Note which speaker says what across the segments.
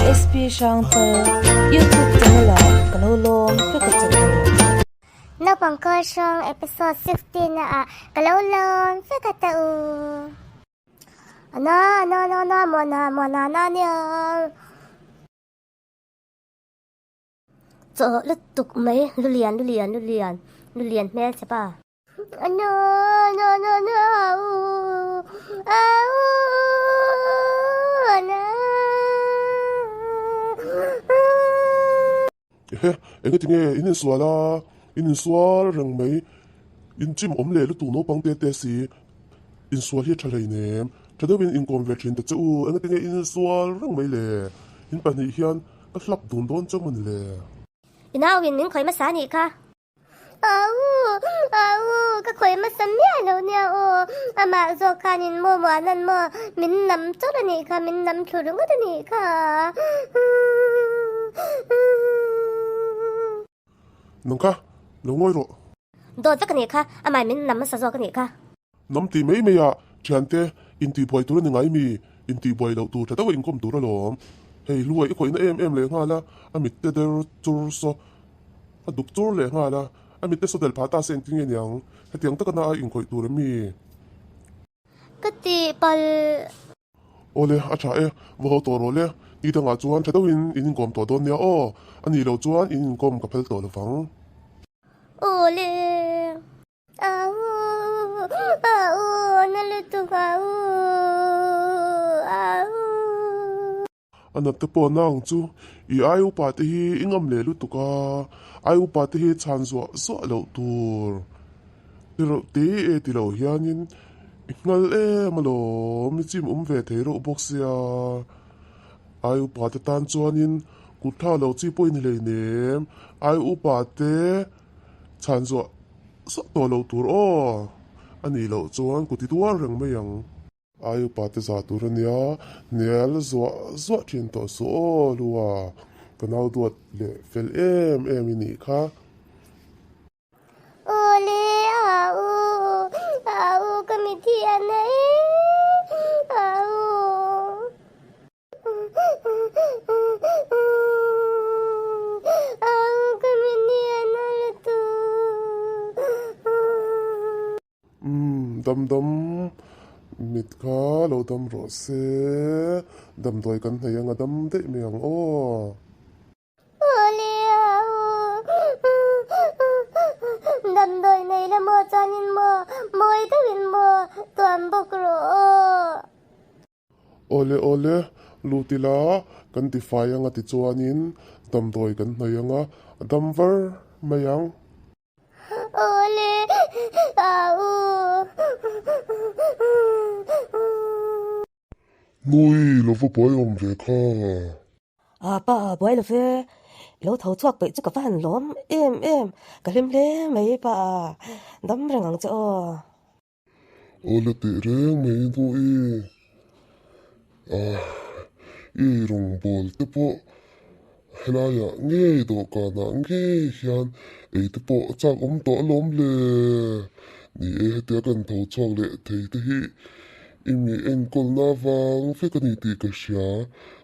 Speaker 1: SP Hrangchal YouTube channel ah ka lo lawm vek a che u.
Speaker 2: Naupang Kawlhrawng episode 16 na ah ka lo lawm vek a ta u. Ana ana ana ana muana muana ana ania. Chawh lutuk mai lulian lulian lulian lulian hmel che pa. Ana ana ana ana au au ana.
Speaker 3: Ehe, enge tinge in insual a, in insual reng mai, in chim awm leh lutuk naupang te te si, insual hi a tha hleinem, tha deuhin inkawm ve thin ta che u, enge tinge in insual reng mai le, in pahnih hian ka hlap dun dawn chauh mawni le.
Speaker 2: I nauin min khawih hmasa anih kha. Au, au, ka khawih hmasa miah lo nia aw, amah zawk khanin maw muahnan maw min nam chawlh anih kha, min nam thlu ringawt anih kha.
Speaker 3: Nang kha, lo ngawi rawh.
Speaker 2: Dawt vek anih kha, amah min nam hmasa zawk anih kha.
Speaker 3: Nam ti mai mai a, thiante intihbuai tur a ni ngai mi? Intihbuai loh tur tha deuha inkawm tur alawm. Hei hluai i khawihna em em leh nghal a, a mit te der chur saw a duk chur leh nghal a, a mit te saw del phah ta se engtin nge niang? Hetiang taka na a inkhawih tur em mi?
Speaker 2: Ka tihpalh.
Speaker 3: Awle, a tha e, va haw tawh rawh le, ni dangah chuan tha deuhin in inkawm tawh dawn nia aw, a nih loh chuan in inkawm ka phel tawh lovang.
Speaker 2: Awle. Au au na lutuk au au.
Speaker 3: A nat te pawh na ang chu i ai upa te hi i ngam leh lutuk a, ai upa te hi chhan zuah zuah loh tur ti te e ti lo hianin i nghal em alawm i chim awm ve thei reuh bawk sia, ai upa te tan chuanin kut tha lo chi pawh i ni hleinem, ai upa te. Chhan zuah zuah tawh loh tur aw, a nih loh chuan kut i tuar reng mai ang. Ai upa te za tur a nia, hnial zuah zuah thin tawh suh aw Lua, ka nau duat leh fel em em i nih kha.
Speaker 2: Aw le a u, a u ka mi thian e, a u.
Speaker 3: Umm dam dam mit kha lo dam rawh se, damdawi kan hnaih anga dam daih mai ang aw.
Speaker 2: Damdawi nei la maw chuanin maw mawi deuhin maw tuam bawk rawh aw.
Speaker 3: Awle awle, lut ila kan ti fai anga tichuanin damdawi kan hnawih anga a dam var mai ang.
Speaker 2: Awle, au.
Speaker 3: Nui, lo va buai awm ve kha.
Speaker 1: A pa buai lo ve, i lo tho chhuak peih chu ka va han lawm em em, ka hlim hle mai pa, dam reng ang che aw.
Speaker 3: Aw la teh reng mai nu i, ah i rawngbâwl te pawh helaiah ngei dawhkanah ngei hian ei te pawh a chak awm tawh alawm le. Ni e, hetia kan tho chhuak leh thei te hi i mi enkawlna avang vek a ni tih ka hria,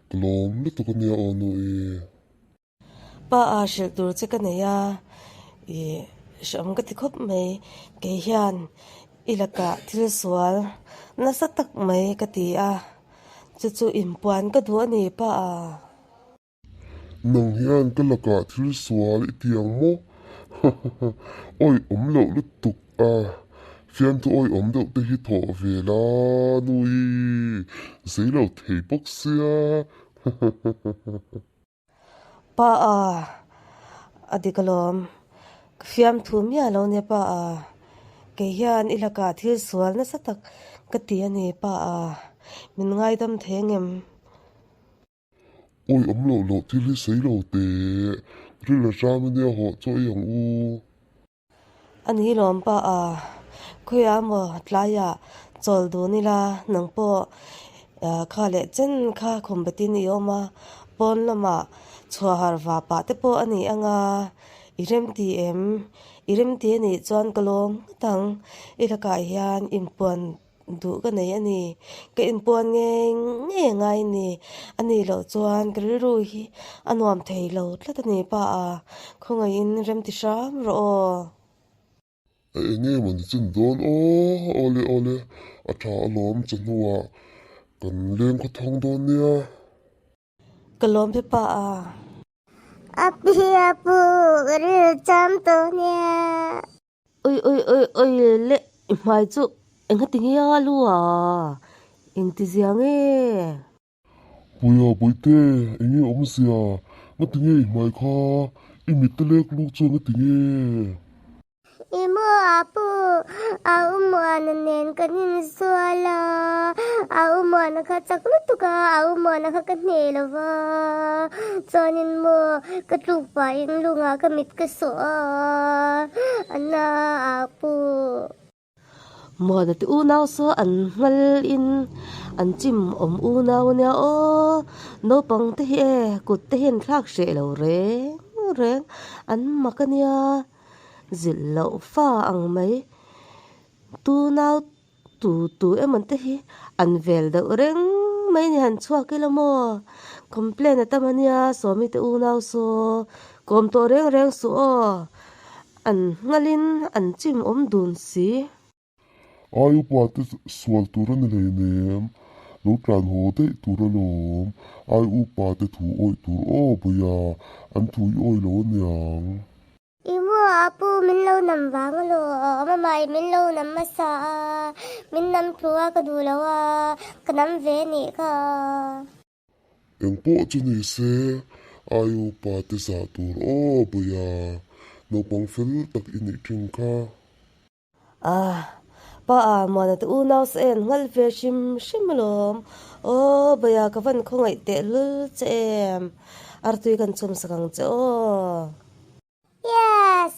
Speaker 3: ka lawm lutuk a nia aw nu i.
Speaker 1: Pa a hrilh tur che ka nei a, ih hreawm ka ti khawp mai. Kei hian i lakah thil sual nasa tak mai ka ti a, chu chu inpuan ka duh a ni pa a.
Speaker 3: Nang hian ka lakah thil sual i ti ang maw? Awi awm loh lutuk a, fiamthu awi awm deuh te hi thawh ve la nui zei lo thei bawk sia.
Speaker 1: Pa a, a dik alawm. Ka fiamthu miah lo nia pa a, kei hian i lakah thil sual nasa tak ka ti a ni pa a, min ngaidam thei angem?
Speaker 3: Awi awm loh loh thil hi sawi lo teh, ril a ṭam ania hawh chaw ei ang u.
Speaker 1: A ni lawm pa a, khawiah maw tlaiah chawl dun ila nang pawh kha leh chen kha khum betin i awm a, pawn lamah chhuah har va pah te pawh a ni ang a, i remti em? I remti a nih chuan ka lawm ngawt ang, i lakah hian inpuan. duh ka nei a ni. Ka inpuan ngei ngei a ngai a ni. A nih loh chuan ka rilru hi a nuam thei lo tlat a ni pa a, khawngaihin rem ti hram rawh aw.
Speaker 3: A eng nge maw ni chin dawn aw, awle awle, a tha alawm chawhnuah kan leng khaw thawng dawn nia.
Speaker 1: Ka lawm pe pa a.
Speaker 2: A pi a pu ka ril cham tawh nia.
Speaker 1: Oi oi oi oi le i hmai chu enga ti nge a lu a, engti zia nge?
Speaker 3: Puia Bawihte enge awmzia nga ti nge i hmai kha i mit te lek luk chuan nga ti nge?
Speaker 2: I maw a pu, a umuana nen kan insual a, a umuana kha chak lutuk a, a umuana kha ka hneh lo va, chuanin maw ka tluk pahin lungah ka mit ka sawh a, a na a pu.
Speaker 1: Muana te unau saw an nghal in an chim awm unau ania aw, naupang te hi e kut te hian thlak hreh lo reng reng an mak ania, zilh loh fa ang mai tunau tu tu emaw te hi an vel deuh reng mai ni han chhuak ila maw, complain a tam ania sawmi te unau saw kawm tawh reng reng suh aw. An nghalin an chim awm dun si.
Speaker 3: Ai upa te sual tur a ni hleinem, lo tlan haw daih tur alawm. Ai upa te thu awih tur aw bawia, an thu i awih lo aniang.
Speaker 2: I maw a pu min lo nam vang alawm, amah in min lo nam hmasa a, min nam thu a ka duh lo a, ka nam ve anih kha.
Speaker 3: Eng pawh chu ni se, ai upa te zah tur aw bawia, naupang fel tak i nih thin kha.
Speaker 1: Ah, pa a muana te unau sa en nghal ve hrim hrim alawm. Aw bawia ka van khawngaih teh lul che em. Artui kan chhum sak ang che aw.
Speaker 2: Yes!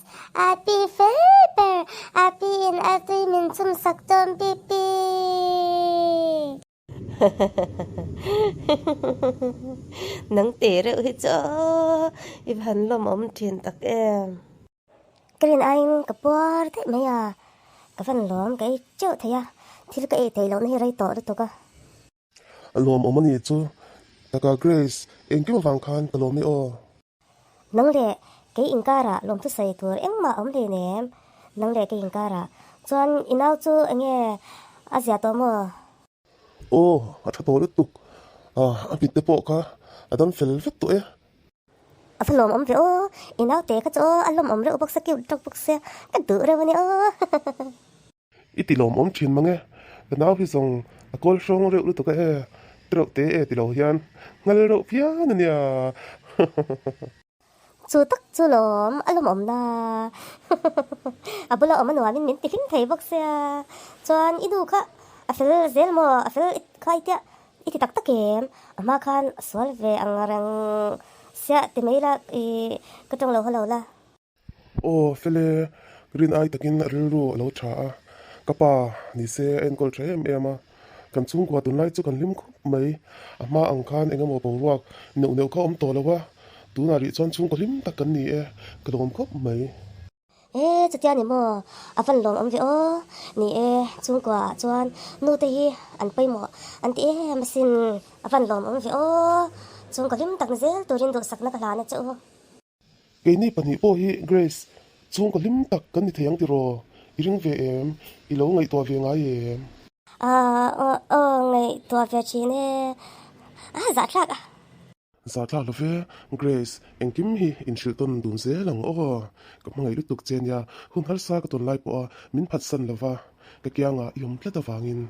Speaker 2: Api fel ber! Api in artui min chhum sak dawn pipi!
Speaker 1: Nang teh reuh hi chu i va han lawmawm thin tak em.
Speaker 2: Ka rin aiin ka puar daih mai a, ka van lawm ka ei teuh thei a, thil ka ei theih lohna hi rei tawh lutuk a.
Speaker 3: A lawmawm a nih chu, taka Grace, engkim avang khan ka lawm e aw.
Speaker 2: Nang leh kei inkarah lawmthu sawi tur engmah a awm hlei nem. Nang leh kei inkarah chuan i nau chu enge a zia tawh maw?
Speaker 3: Aw, a tha tawh lutuk. A mit te pawh kha a dam fel vek tawh e.
Speaker 2: A va lawmawm ve aw, i nau te kha chu aw a lawmawm reuh bawk sia, cute reuh bawk sia, ka duh reuh a ni aw.
Speaker 3: I ti lawmawm thin mang e, ka nau hi zawng a kawl hrawng reuh lutuk a e, ti reuh te e ti lo hian nghal reuh phian a nia.
Speaker 2: Chu tak chu lawm a lawmawm na, a bula awm a nuamin min ti hlim thei bawk sia, chuan i nu kha a fel zel maw, a fel kha i tia i ti tak tak em, a hma khan a sual ve ang reng sia ti mai la i ka tawng lo haw lo la.
Speaker 3: Aw fele, rin ai takin a rilru a lo tha a, ka pa ni se a enkawl tha em em a, kan chhungkua tunlai chu kan hlim khawp mai, a hma ang khan eng emaw boruak neuh neuh kha a awm tawh lo a, tunah rih chuan chhungkaw hlim tak kan ni e, ka lawm khawp mai.
Speaker 2: E chutia ni maw, a van lawm awm ve aw, ni e, chhungkua ah chuan nu te hi an pawimawh an ti em asin, a van lawm awm ve aw, chhungkaw hlim tak ni zel turin duhsakna ka hlan a che u.
Speaker 3: Keini pahnih pawh hi Grace chhungkaw hlim tak kan ni thei ang tiraw? I ring ve em? I lo ngaihtuah ve ngai em?
Speaker 2: Aw, aw, ngaihtuah ve thin e. A zahthlak a.
Speaker 3: Zahthlak lo ve, Grace, engkim hi inhrilh tawn dun zel ang aw. Ka hmangaih lutuk che nia, hun harsa ka tawn lai pawha min phatsan lova, ka kiangah i awm tlat avangin.